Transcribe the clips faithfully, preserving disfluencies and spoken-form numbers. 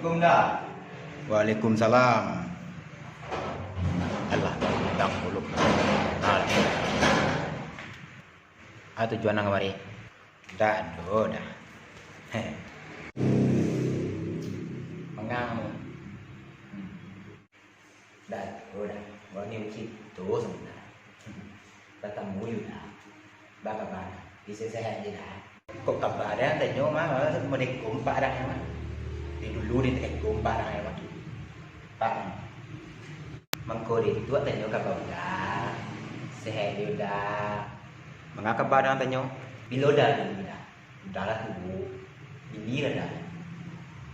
Assalamualaikum, Da. Waalaikumsalam. Alah, dang puluk. Alah. Ah, tujuan nang kamari? Ndak ado, Da. Heh. Mangang. Hmm. Ndak ado, Da. Wah, ni kito sabananyo. Batamu yo, Da. Ba kaba? Bisa sehat je, Da. Kok kaba, Da, tanyo mah, modeko Pak, Da, mah. Di dulu di modeko Pak, Da, mah. Pak, mangko di tu tanyo kaba, Da. Sehat je, Da. Manga kaba, Da, tanyo? Bilo, Da, bini, Da? Uda lah tuo. Bini lah, Da.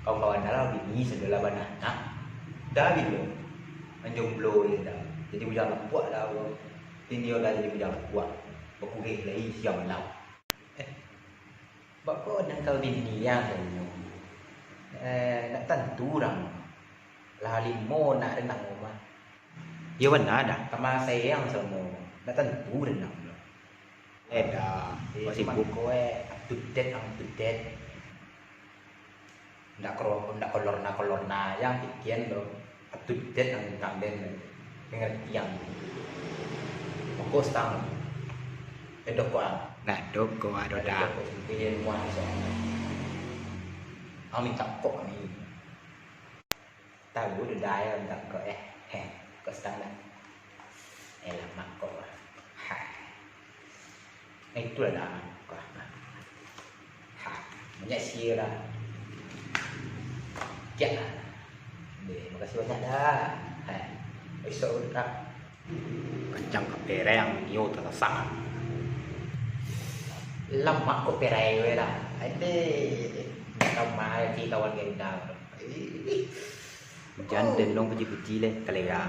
Kawan-kawan Da lah bini, sado lah bananak. Da bilo? Nan jomblo je, Da. Jadi bujang lapuak, Da, ko. Bini Uda jadi bujang lapuak. Bakureh lai siang malam. Eh, bako nan ka bini ang tanyo? Eh, ndak tantu urang. Lah limo nak renang rumah. Iyo bana, Da. Kama sayang samo. Ndak tantu renang lo. Eh, Da. Eh, masih sibuk. Ko, eh, up to date, up to date. Ndak kro-, ndak kolor na, kolor na yang pikian lo. Up to date ang kambing lo. Ngerti ang. Fokus tang. Edok ko ang. Ndak dok ko ado, Da. Edok ko. Pikian muah so. Ang minta kok ni. Tahu tu dah, ya, udah kok, eh. Heh, kok sedang dah. Eh, lama kok lah. Hai. Eh, itulah dah, kok lah. Ha, banyak sih lah. Kiak lah. Deh, makasih banyak dah. Hai. Besok udah. Kancang ka perai ang nio talasak. Lamak kok perai we lah. Ade, kamari kawan gendang. Ih. Jan den dong puji-puji leh, kalera.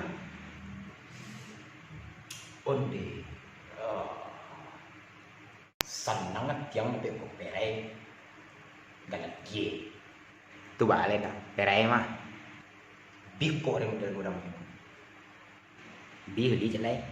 Onde. Oh. Sanang ati ang dapek kok perai. Galagie. Tu baa lai, Da, perai mah. Bih kok dari model urang. Bih li jalai.